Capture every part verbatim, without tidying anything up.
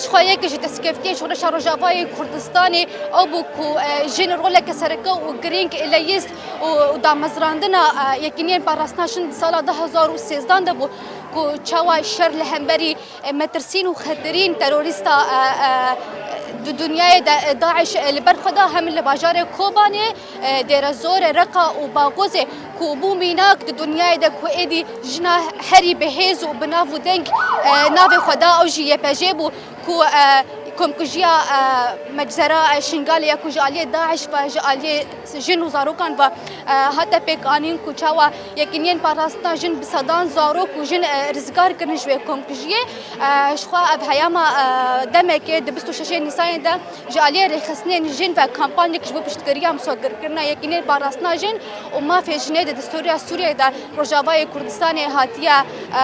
Xwe yek ji destkeftiyên şoreşa Rojavayê Kurdistanê ew bû ku, e, jin roleke sereke û girîng leyist û, û damezrandina, e, Yekîniyên Parastina Jin di sala du hezar û sêzdan de bû ku çawa şer li hemberî, e, metirsîn û xetirîn terorîsta, e, e, di dinyayê de, e, DAIŞ, e, li ber xwe da hem li bajarê Kobanê, e, Dêrezorê, Reqa û Baxozê ku bû mînak di dinyayê de ku êdî jina herî bi hêz û bi nav û deng, e, navê xwe da, ew jî Y P J bû ku, e, komkujiya, e, meczera, e, Şingalê ya ku ji aliyê DAIŞ ve, ji aliyê jin û zarokan ve, e, hate pêkanîn ku çawa Yekîniyên Parastina Jin bi sedan zarok û jin, e, rizgar kirin ji wê komkujiyê. E, ji xwe ev heyama, e, demekê di bîst û şeşê Nîsanê de ji aliyê rêxistinên jin ve kampanyek ji bo piştgiriya misafirkirina Yekîniyên Parastina Jin û Mafê Jinê di destûriya Sûriyeyê de Rojavayê Kurdistanê hatiye, e,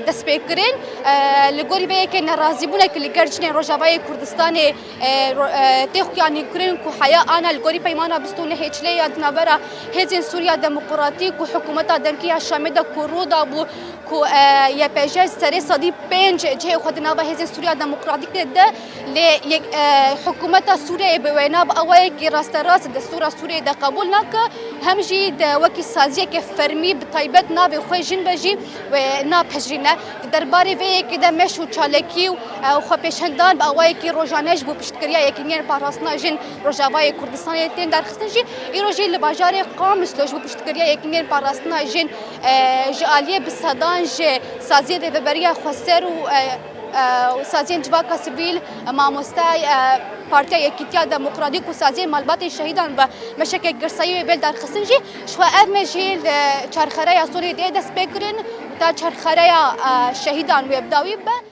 destpêkirin. E, li gorî vê yekê nerazîbûnek li gel jinên Rojavayê Kurdistanê, e, ro-, e, tê xuyanîkirin ku heya ana li gorî peymana bîst û nehê Çileyê ya di navbera Hêzên Sûriya Demokratîk û Hikûmeta Demkî ya Şamê de ku rû dabû ku, e, Y P J serê sedî pênc cihê xwe di nava Hêzên Sûriya Demokratîk de, lê yek, e, hikûmeta Sûriyeyê bi wêna bi awayekî rasterast destûra Sûriyeyê de qebûl nake, hem jî de wekî saziyeke fermî bi taybet navê xwe jin ve jî wê napejirîne. Di derbarê vê yekê de meş û çalakî û, e, xwepêşandan bi awayekî rojane ji bo piştgiriya Yekîniyên Parastina Jin Rojavayê Kurdistanê tên derxistin jî, îro jî li bajarê Qamişlo ji bo piştgiriya Yekîniyên Parastina Jin, e, ji aliyê bi sedan ji saziyên Rêveberiya Xweser û, e, e, û saziyên civaka sivîl, e, mamoste, e, Partiya Yekîtiya Demokratîk û saziyên malbatên şehîdan ve meşeke girsayî wê bê derxistin jî, ji xwe ev me jî li çarxereya Sûriyê tê dest pê kirin û ta çarxereya, e, şehîdan wê bi dawî bibe.